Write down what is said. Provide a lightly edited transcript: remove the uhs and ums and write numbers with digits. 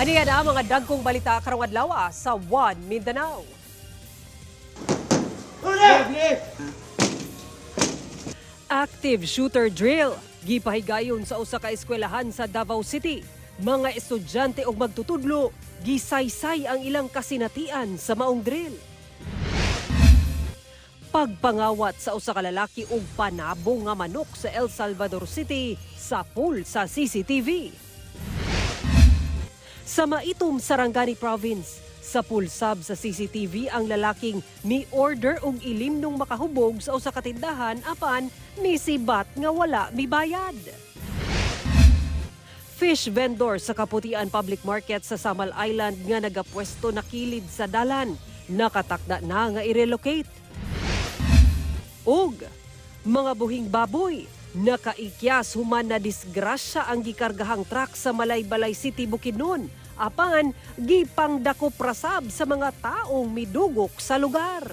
Aniya na ang mga dagkong balita karong adlaw sa One Mindanao. Active shooter drill gipahigayon sa usa ka eskwelahan sa Davao City. Mga estudyante og magtutudlo gisaysay ang ilang kasinatian sa maong drill. Pagpangawat sa usa ka lalaki og panabong nga manok sa El Salvador City sa pool sa CCTV. Sa Maitum, Sarangani Province, sa pulsab sa CCTV ang lalaking mi-order og ilim nung makahubog sa usa ka tindahan apan misibat nga wala mibayad. Fish vendor sa Kaputian Public Market sa Samal Island nga nagapwesto na kilid sa dalan, nakatakda na nga i-relocate. Ug mga buhing baboy nakaikyas human na disgrasya ang gikargahang truck sa Malaybalay City, Bukidnon. Apan gipangdakop rasab sa mga taong midugok sa lugar.